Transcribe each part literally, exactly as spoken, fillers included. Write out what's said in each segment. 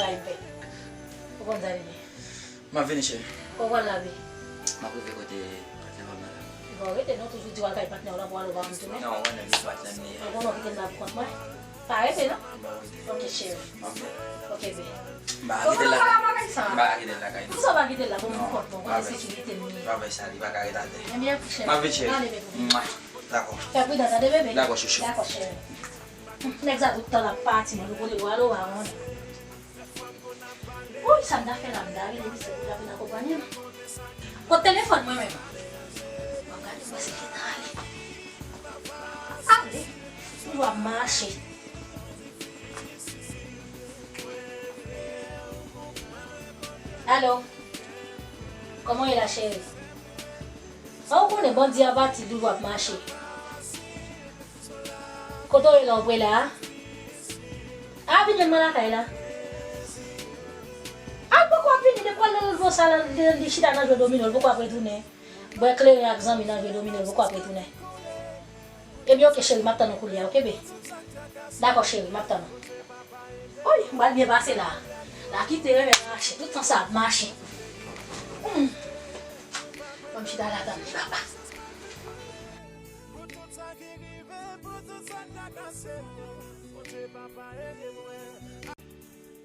Ou konn sa li ye. M ap vini, cheri. Ou pral la, wi. M ap rive kote patnè m nan la. Bon, rete non, toujou di w al kay patnè w la pou al ou pa vin tounen. Non, ou konnen se patnè m li ye. Ou konnen w kite m la pou kont mwen. Pa rete non. M ap rete. Ok, cheri. M ap vini. Ok, be. M pa kite l lakay. M pa kite l lakay non. Pou sa w pa kite l la pou mwen pou kont mwen, kote sekirite m li ye. Pa bay sa, li pa ka ret atè. Ebyen, cheri. M ap vini, cheri. Ale, bebe. Mwa. Dakò. Fè pridan, tande, bebe. Dakò, chouchou. Dakò, cheri. Nèg sa tout tan l ap pati, mwen, ou konnen w ale ou pa konnen. Woy, sa m ta fè la, m ta rele misye pou l ap vin akonpanye m. Kot telefòn mwen menm? Ban m gade, m panse l gentan ale. Ale, toujou ap mache. Alo? Kòman w ye la, cheri? Sa w konnen, bandi a pati, toujou ap mache. Kote w ye la, w pre la a? A, vin jwenn mwen lakay la. A, l poko ap vini, depi w al nan lòt bò sa la, li, li chita nan jwe domino, l poko ap retounen. Bwè kleren ak zanmi nan jwe domino, l poko ap retounen. Ebyen, oke, cheri, m ap tann ou koulye a, oke, be? Dakò, cheri, m ap tann ou. Oy, m pral byen pase la. La kite renmen mache, tout tan sa ap mache. Hmm. Ban m chita la tann li, papa. Pou tout sa ki rive, pou tout sa k trakase m yo, Bondye papa ede mwen.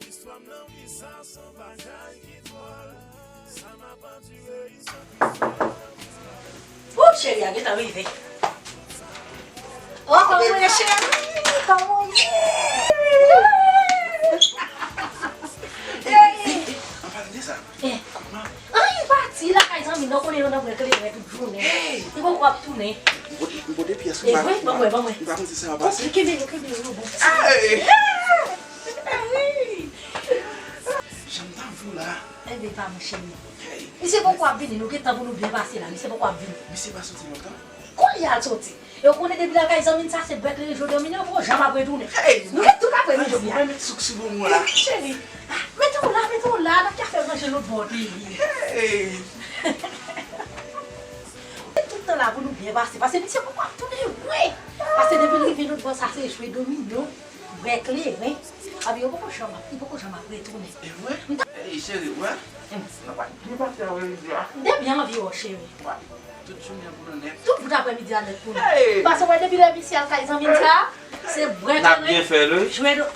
Istwa m nan wi sa se yon bagay ki dwòl. Sa m ap andire isit. Wouy, cheri a gentan rive. Oh, kòman w ye, cheri? Kòman w ye? Hey! An palan de sa, kòman? Anyen, pati lakay zanmi nan, konnen yo nan bwè kleren tout jounen. Li poko ap tounen. M pote, m pote pyès ou. E vre, ban mwen, ban mwen. M pa konn si sa va pase. Kenbe yo, kenbe yo, yo bon. Hey! Jan m t anvi w la. Enben, pa mwen, cheri. Hey! Misye poko ap vini, nou gen tan pou nou byen pase la. Misye poko ap vini. Misye pa soti lontan? Kounye a l soti. E w konnen depi lakay zanmi n sa se bwè kleren jwe domino, poko janm ap retounen. Hey! Nou ret tout apremidi a. Mwen met souk sou bonbon la. Cheri, mete w la, mete w la, n ap ka fè manje lòt bò peyi. Hey! Tout tan la pou nou byen pase, paske misye poko ap tounen vre. Paske depi l rive lòt bò sa se jwe domino, bwè kleren. Abi yo poko janm ap, li poko janm ap retounen. E vre? Ey, cheri, wè. N ap byen pase apremidi a. M te byen anvi wè w, cheri. Tout jounen pou nou nèt. Tout bout apremidi a nèt pou nou. Hey! Paske w wè depi lè misye al kay zanmi n sa, se bwè kleren, jwe do-,